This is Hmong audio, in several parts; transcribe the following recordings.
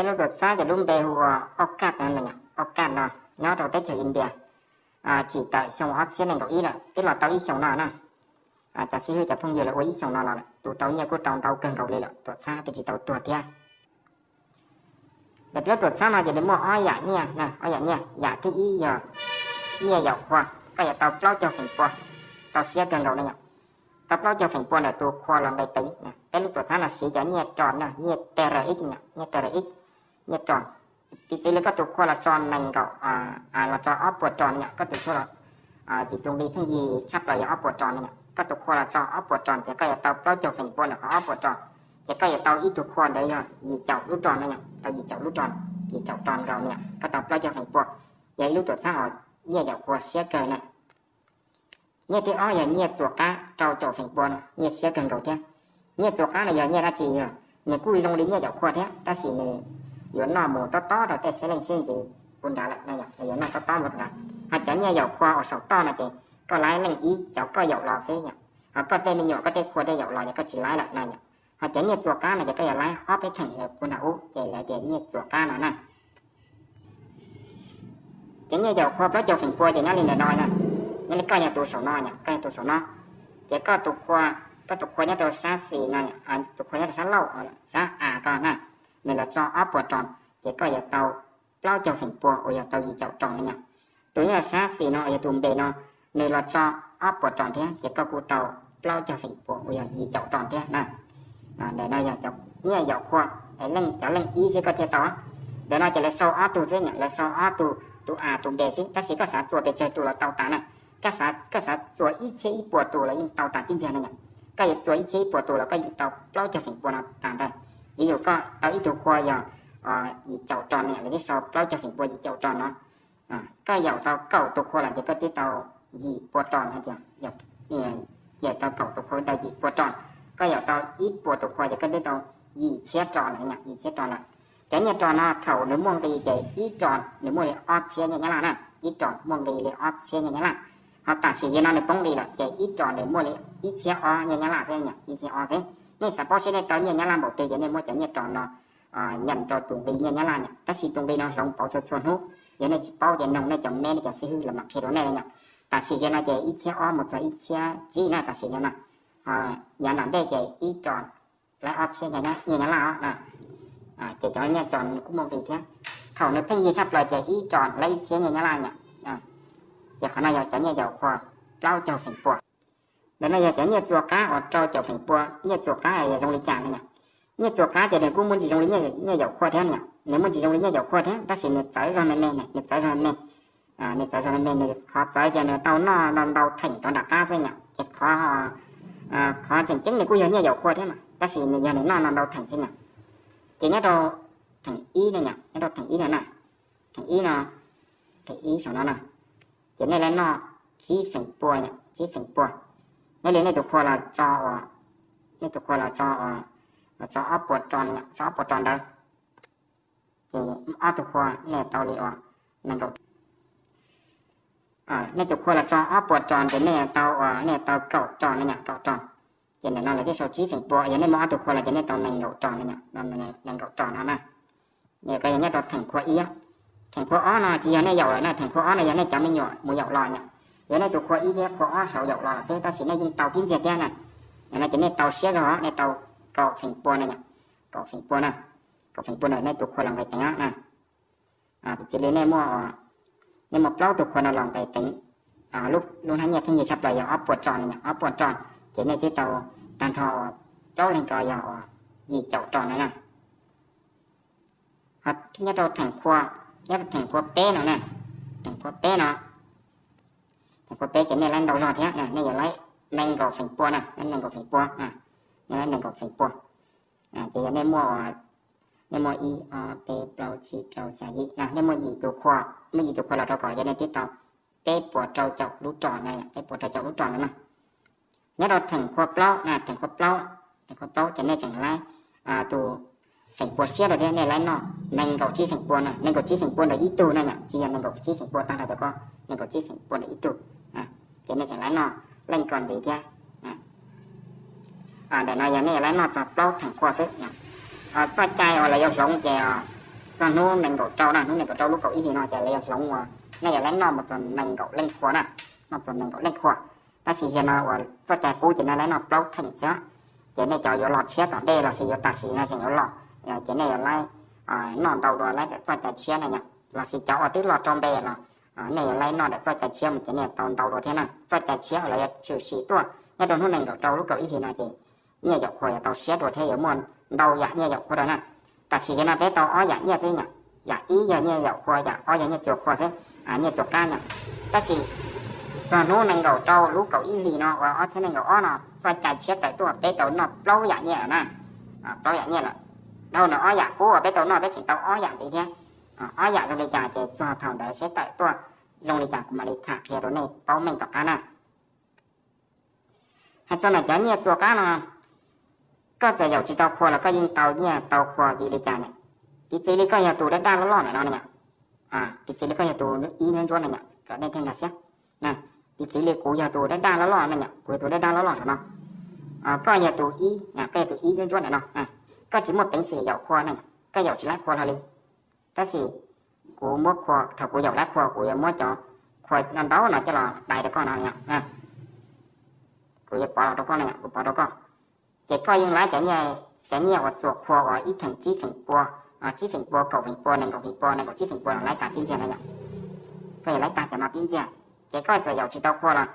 Peb lub tuam txhab ces lub npe hu ua Auj Kaj no, Auj Kaj no nyob rau teb chaws India, tsim tawm xyoo ob txhiab nees nkaum ib lawm, twb los tau ib xyoos no na. Cov xib hwb cov phooj ywg lawv ua ib xyoos no los lawm, tu tau nyiaj kuj tau ntau kawg nkaus li lawm, tuam txhab twb tsis tau tuag thiab. Ces peb lub tuam txhab no ces nws muaj ob yam nyiaj, ob yam nyiaj. Yam thib ib yog nyiaj yaum qhua, koj yuav tau plaub caug feem pua, tau siab kawg nkaus no yom. Tau plaub caug feem pua ntawm tus qhua los nqis peev. Peb lub tuam txhab no siv cov nyiaj ros no, nyiaj T R X no, nyiaj T R X, nyiaj ros. Piv txwv li koj tus qhua los tso nees nkaum, los tso ob puas ros no yom, koj tus qhua, vim tus nqi pheej yig tshaj plaws yog ob puas ros no yom, koj tus qhua los tso ob puas ros ces koj yuav tau plaub caug feem pua ntawm qhov ob puas ros. Ces koj yuav tau ib tug qhua ntawd yog yim caum lub ros no yom, tau yim caum lub ros, yim caum ros nkaus no yom, koj tau plaub caug feem pua. Yog ib lub tuam txhab uas nyiaj yaum qhua siab kawg na. Nyiaj thib ob yog nyiaj txuas qab rau caum feem pua no, nyiaj siab kawg nkaus thiab. Nyiaj txuas qab no yog nyiaj dab tsi? Yog nws kuj zoo li nyiaj yaum qhua thiab, tab sis nws yuav noj mus tob tob rau tej xeeb leej xeeb ntxwv puv nrad lawm no, yuav noj tob tob mus rau nrad. Ho cov nyiaj yaum qhua uas saum toj no ces koj laib leej ib cov koj yaum los xwb yom, ho koj tej me nyuam koj tej qhua tej yaum los ces koj tsis laib lawm no yom. Ho cov nyiaj txuas qab no ces koj yuav laib ob peb theem lawm puv nram ub, ces lawv tias nyiaj txuas qab no na. Ces nyiaj yaum qhua plaub caug feem pua ces nyob li ntawm no, nyob li koj yog tus saum no, koj yog tus saum no, ces koj tus qhua, koj tus qhua nyob rau sab xis no, tus qhua nyob rau sab laug, sab av ko na, nws los tso ob puas ros, ces koj yuav tau plaub caug feem pua uas yog tau yim caum ros no yom. Tus nyob sab xis no uas yog tus npe no, nws los tso ob puas ros thiab, ces koj kuj tau plaub caug feem pua uas yog yim caum ros thiab na. Ntawm no yog cov nyiaj yaum qhua, leej, cov leej ib xwb koj thiaj tau. Ntawm no ces lawv sau ob tug xwb, lawv sau ob tug, tus av tus npe xwb, tab sis koj xav txuas pes tsawg tus los tau tas na. Koj xav txuas ib txhiab ib puas tus los yeej tau tas tib ntxiag no yom. Koj yuav txuas ib txhiab ib puas tus los koj yeej tau plaub caug feem pua no tas ntag. Vis dus koj tau ib tug qhua yog yim caum ros no, lawv twb sau plaub caug feem pua yim caum ros no. Koj yaum tau kaum tus qhua los ces koj twb tau yim pua ros no tias, yaum tau kaum tus qhua tau yim pua ros. Koj yaum tau ib puas tus qhua ces koj twb tau yim txhiab ros lawm, yim txhiab ros lawm. Cov nyiaj ros no thaum nws muaj nqi ces ib ros nws muaj li ob txhiab nyiaj Nyab Laj na, ib ros muaj nqi li ob txhiab nyiaj Nyab Laj. Ho tam sim no nws poob nqi lawm ces ib ros nws muaj li ib txhiab ob nyiaj Nyab Laj xwb, ib txhiab ob xwb. Nej xav paub seb nej tau nyiaj Nyab Laj npaum twg ces nej muab cov nyiaj ros no nyem rau tus nqi nyiaj Nyab Laj yom, tab sis tus nqi no hloov pauv txhua txhua hnub. Yog nej tsis paub ces noog nej cov me nej cov xib hwb los mam qhia rau nej yom. Tam sim no ces ib txhiab ob mus txog ib txhiab tsib na tam sim no na. Yav nram ntej ces ib ros laib ob txhiab nyiaj Nyab Laj os na. Ces cov nyiaj ros nws kuj muaj nqi thiab. Thaum nws pheej yig tshaj plaws ces ib ros laib ib txhiab nyiaj Nyab Laj yom. Ces qhov no yog cov nyiaj yaum qhua plaub caug feem pua. Ntawm no yog cov nyiaj txuas qab uas rau caum feem pua, nyiaj txuas qab yog zoo li cas no yom. Nyiaj txuas qab ces nws kuj muaj ntsis zoo li nyiaj yaum qhua thiab no yom, nws muaj ntsis zoo li nyiaj yaum qhua thiab tab sis nws txawv zog me me, nws txawv zog me me. Nws txawv zog me me, nws qhov txawv ces nws tau noj ntau ntau theem rov nram qab xwb yom, ces qhov, qhov tseem ceeb nws kuj yog nyiaj yaum qhua thiab mas tab sis nws yog nws noj ntau ntau theem xwb yom. Ces nyob rau theem ib no yom, nyob rau theem ib no na, theem ib no, theem ib saum no na, ces nej laib noj tsib feem pua, tsib feem pua. Nyob li nej tus qhua los tso, nej tus qhua los tso, los tso ob puas ros, tso ob puas ros ntawd, ces ob tug qhua nej tau li uas nees nkaum, nej tus qhua los tso ob puas ros ces nej tau uas nej tau kaum ros no yom, kaum ros. Ces ntawm no lawv thiaj sau tsib feem pua, yog nej muaj ob tug qhua los ces nej tau nees nkaum ros no, nees nkaum ros no na. Ko yog nyob rau theem qhua ib. Theem qhua ob no tsis yog nej yaum lawm na, theem qhua ob no yog nej cov me nyuam mus yaum los yom. Yog nej tus qhua ib thiab qhua ob saud yaum los xwb tab sis nej yeej tau tib ntxiag thiab na. No ces nej tau siab zog, nej tau kaum feem pua no yom, kaum feem pua na, kaum feem pua na nej tus qhua los nqis peev na. Piv txwv li nej muaj, nej muaj plaub tug qhua no los nqis peev, lub hnab nyiaj pheej yig tshaj plaws yog ob puas ros no, ob puas ros, ces nej twb tau tag nrho plaub leeg ko yog yim caum ros no na. Nyob rau theem qhua, nyob rau theem qhua peb no na, theem qhua peb no, theem qhua peb ces nej laib ntau zog thiab, nej yuav laib nees nkaum feem pua na, nees nkaum feem pua, nej laib nees nkaum feem pua. Ces yog nej muaj, nej muaj ib ob peb plaub tsib rau xya yim, nej muaj yim tus qhua, muaj yim tus qhua los rau kom yog nej twb tau peb puas rau caum lub ros no, peb puas rau caum lub ros no na. Nyob rau theem qhua plaub na, theem qhua plaub, theem qhua plaub ces nej tseem laib tus feem pua siab rau thiab, nej laib noj nees nkaum tsib feem pua na, nees nkaum tsib feem pua ntawm ib tug na yom, tsis yog nees nkaum tsib feem pua tag nrho cov ko, nees nkaum tsib feem pua ntawm ib tug, ces nej tseem laib noj leej ko ntxiv thiab. Ntawm no yog nej laib noj txog plaub theem qhua xwb. Txoj cai uas lawv yuav hloov ces Txog hnub nees nkaum rau na, hnub nees nkaum rau lub kaum ib hlis no ces lawv yuav hloov uas nej yuav laib noj mus txog nees nkaum leej qhua na, noj txog nees nkaum leej qhua. Tab sis yog no uas txoj cai qub ces nej laib noj plaub theem xwb ces nej cov yuav los tshiab tom ntej los sis yuav tag sim no tseem yuav los, ces nej yuav laib noj ntau dua laib txoj cai tshiab na yom. Los sis cov uas twb los rau npe los nej yuav laib noj ntawm txoj cai tshiab mus ces nej tau ntau dua thiab na. Txoj cai tshiab uas lawv yuav tshwm sim tuaj nyob rau hnub nees nkaum rau lub kaum ib hlis no ces nyiaj yaum qhua yuav tau siab dua thiab yuav muaj ntau yam nyiaj yaum qhua rau na. Tam sim no peb tau ob yam nyiaj xwb yom. Yam ib yog nyiaj yaum qhua, yam ob yog nyiaj txuas qhua xwb, nyiaj txuas qab yom. Tab sis txog hnub nees nkaum rau lub kaum ib hlis no uas ob txhiab nees nkaum ob no txoj cai tshiab tawm tuaj peb tau noj plaub yam nyiaj lawm na. Plaub yam nyiaj lawm. Dhau ntawm ob yam qub uas peb tau noj peb tseem tau ob yam ntxiv thiab. Ob yam zoo li cas ces txog thaum ntawd seb tawm tuaj zoo li cas kuv mam li tham qhia rau nej paub meej tom qab na. Hais txog ntawm cov nyiaj txuas qab no, koj txawm yaum tsis tau qhua los koj yeej tau nyiaj tau qhua vim li cas ne? Piv txwv li koj yog tus daj daj loj loj ntawm no ne yom. Piv txwv li koj yog tus ib ntsuab ntsuab ne yom, kom nej thiaj nkag siab. Piv txwv li kuv yog tus daj daj loj loj ne yom, kuv yog tus daj daj loj loj saum no. Koj yog tus ib, koj yog tus ib ntsuab ntsuab ntawm no. Koj tsis muaj peev xwm yaum qhua ne, koj yaum tsis laib qhua hlo li. Tab sis kuv muab qhua, thaum kuv yaum laib qhua kuv yuav muab cov qhua no ntau no coj los dai rau koj no yom. Kuv yuav pov los rau koj no, kuv pov rau koj. Ces koj yeej laib cov nyiaj uas txuas qhua uas ib theem tsib feem pua, tsib feem pua, kaum feem pua, nees nkaum feem pua, nees nkaum tsib feem pua los laib tag tib ntxiag na yom. Koj yuav laib tag cov no tib ntxiag. Ces koj txawm yaum tsis tau qhua los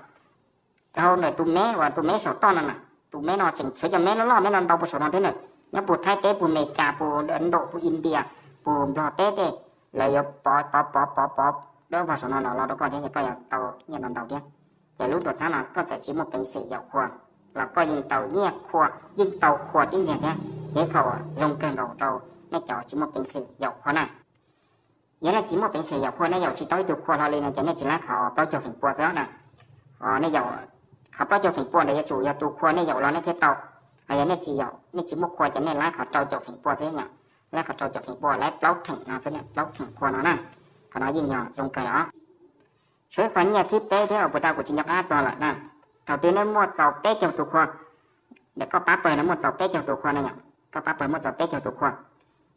dhau ntawm tus meb uas tus meb saum toj no na, tus meb no tseem tshuav cov meb loj loj meb no ntau puag saum no thiab na. Nyob puag Thaib teb, puag Amelikas, puag Ấn Độ, puag India, puag Nplog teb tej, lawv yuav pov pov pov pov pov dawb vog saum no los rau koj thiab ces koj yuav tau nyiaj ntau ntau thiab. Ces lub tuam txhab no koj txawm tsis muaj peev xwm yaum qhua los koj yeej tau nyiaj qhua, yeej tau qhua tib ntxiag thiab. Ces qhov zoo kawg nkaus rau nej cov tsis muaj peev xwm yaum qhua na. Yog nej tsis muaj peev xwm yaum qhua, nej yaum tsis tau ib tug qhua hlo li no ces nej tsis laib qhov plaub caug feem pua xwb na. Nej yaum qhov plaub caug feem pua ntawd yuav tsum yog tus qhua nej yaum los nej thiaj tau. Ho yog nej tsis yaum, nej tsis muaj qhua ces nej laib qhov rau caum feem pua xwb yom. Laib qhov rau caum feem pua, laib plaub theem no xwb, plaub theem qhua no na. Qhov no yeej yog zoo kawg os. Tshuav qhov nyiaj thib peb thiab uas puag ta kuv tsis nco qab txog lawm na. Thaum twg nej muaj txaus peb caug tus qhua, ntawm koj pab pawg no muaj txaus peb caug tus qhua no yom, koj pab pawg muaj txaus peb caug tus qhua,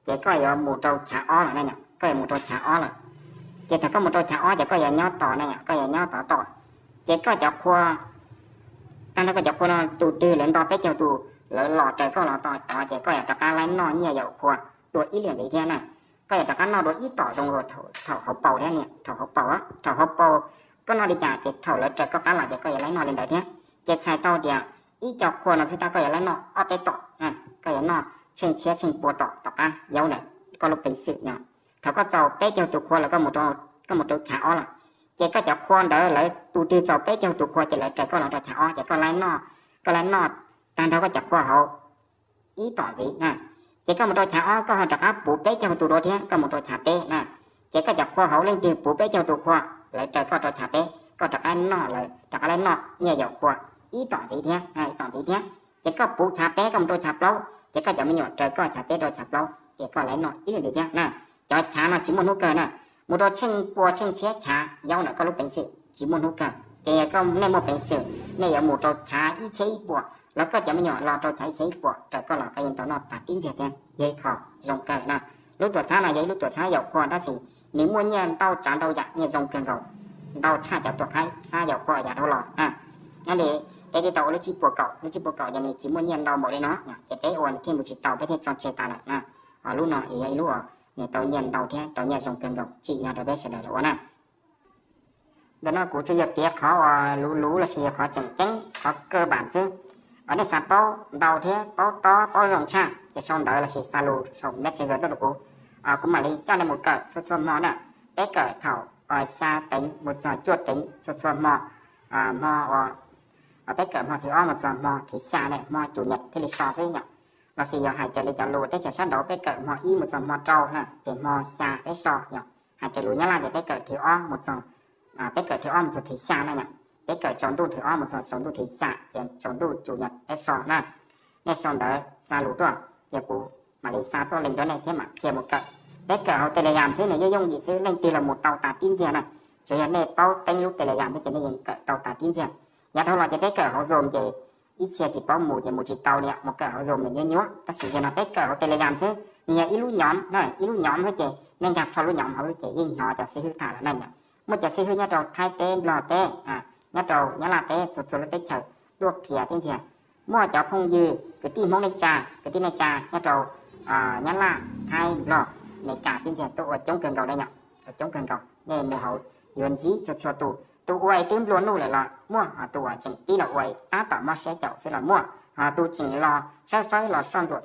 ces koj yuav mus rau chav ob lawm na yom, koj yuav mus rau chav ob lawm. Ces thaum koj mus rau chav ob ces koj yuav nyob tos na yom, koj yuav nyob tos tos. Ces koj cov qhua, tag nrho koj cov qhua no tus twg lawv nto peb caug tus lawv los raws koj los tod ces koj yuav rov qab laib noj nyiaj yaum qhua dua ib lwm ntxiv thiab na. Koj yuav rov qab noj dua ib tom zoo thaum hauv paus thiab, thaum hauv paus, thaum hauv paus koj noj li cas ces thaum lawv raws koj qab los ces koj yuav laib noj li ntawd thiab. Ces txhais tau tias ib co qhua no xwb tab koj yuav laib noj ob peb tom, koj yuav noj tsheej txhiab tsheej pua tom tom qab yaub ntawm koj lub peev xwm no. Thaum koj txaus peb caug tus qhua lawm, koj mus rau chav ob lawm, ces koj cov qhua ntawd lawv tus twg txaus peb caug tus qhua ces lawv raws koj los rau chav ob ces koj laib noj, koj laib noj tag nrho koj cov qhua hauv ib tom ntxiv na. Ces koj mus rau chav ob koj ho rov qab puv peb caug tus dua thiab koj mus rau chav peb na. Ces koj cov qhua hauv leej twg puv peb caug tus qhua, lawv raws koj rau chav peb, koj rov qab noj lawv, rov qab laib noj nyiaj yaum qhua ib tom ntxiv thiab, ib tom ntxiv thiab. Ces koj puv chav peb koj mus rau chav plaub ces koj cov me nyuam raws koj chav peb rau chav plaub ces koj laib noj ib lwm ntxiv thiab na. Cov chav no tsis muaj hnub kawg na, mus rau tsheej pua tsheej txhiab chav yaub ntawm koj lub peev xwm tsis muaj hnub kawg. Ces yog koj, nej muaj peev xwm nej yuav mus rau chav ib txhiab ib puas los koj cov me nyuam los rau chav ib txhiab ib puas raws koj los koj yeej tau noj tag tib ntxiag thiab, yog ib qho zoo kawg na. Lub tuam txhab no yog ib lub tuam txhab yaum qhua tab sis nws muaj nyiaj ntau tsav ntau yam, nyiaj zoo kawg nkaus, ntau tshaj cov tuam txhab yaum qhua yav dhau los na. Nyob li peb twb tau ua lub tsib puas kaum, lub tsib puas kaum ces nws tsis muaj nyiaj ntau npaum li no, ces peb ua nws thiaj mus tsis tau, peb thiaj tso tseg tas lawm na. Ho lub no yog ib lub uas nws tau nyiaj ntau thiab tau nyiaj zoo kawg nkaus tsim nyog rau peb sawv daws los ua na. Ntawm no kuv tsuas yog piav qhov uas luv luv lossis yog qhov tseem ceeb, qhov kawg pam xwb. Os, nej xav paub ntau thiab paub tob paub zoo tshaj ces sau ntawv lossis xa lus saum Messenger tuaj rau kuv, kuv mam li coj nej mus kawm txhua txhua hmo na. Peb kawm thaum xya teev mus txog cuaj teev txhua txhua hmo. Hmo, peb kawm hmo thib ob mus txog hmo thib xya na, hmo cuv nyam thiaj li so xwb yom. Lossis yog hais raws li cov lus teb chaws sab nraud peb kawm hmo ib mus txog hmo rau na, ces hmo xya peb so yom. Hais raws lus Nyab Laj ces peb kawm thib ob mus txog, peb kawm thib ob mus txog thib xya na yom. Peb kawm tsaus ntuj thib ob mus txog tsaus ntuj thib xya ces tsaus ntuj cuv nyam peb so na. Nej sau ntawv xa lus tuaj ces kuv mam li xa txoj link rau nej thiab mam qhia mus kawm. Peb kawm hauv Telegram xwb nws yooj yooj yim xwb, leej twg los mus tau tas tib ntxiag na. Tsuas yog nej paub teeb lub Telegram thiab ces nej yeej kawm tau tas tib ntxiag. Yav dhau los ces peb kawm hauv Zoom ces ib txhia tsis paub mus ces mus tsis tau li, mus kawm hauv Zoom nws nyuaj nyuaj, tab sis yog no peb kawm hauv Telegram xwb, Nws yog ib lub nyom, ib lub nyom xwb ces nej nkag plho lub nyom hauv xwb ces yeej hnov cov xib hwb tham los na yom. Muaj cov xib hwb nyob rau Thaib teb, Nplog teb, nyob rau Nyab Laj teb, txhua txhua lub teb chaws tuaj qhia tib ntxiag. Muaj cov phooj ywg kwv tij Hmoob neej tsa, kwv tij neej tsa nyob rau Nyab Laj, Thaib, Nplog, Amelikas tib ntxiag tuaj ua coob kawg nkaus na yom, coob kawg nkaus. Nej mus hauv yuav ntsib txhua txhua tus, tus ua twb nplua nuj lawm los muaj, ho tus uas tseem pib los ua tab tom mob siab caum xwb los muaj, ho tus tseem los tshawb fawb los soj ntsuam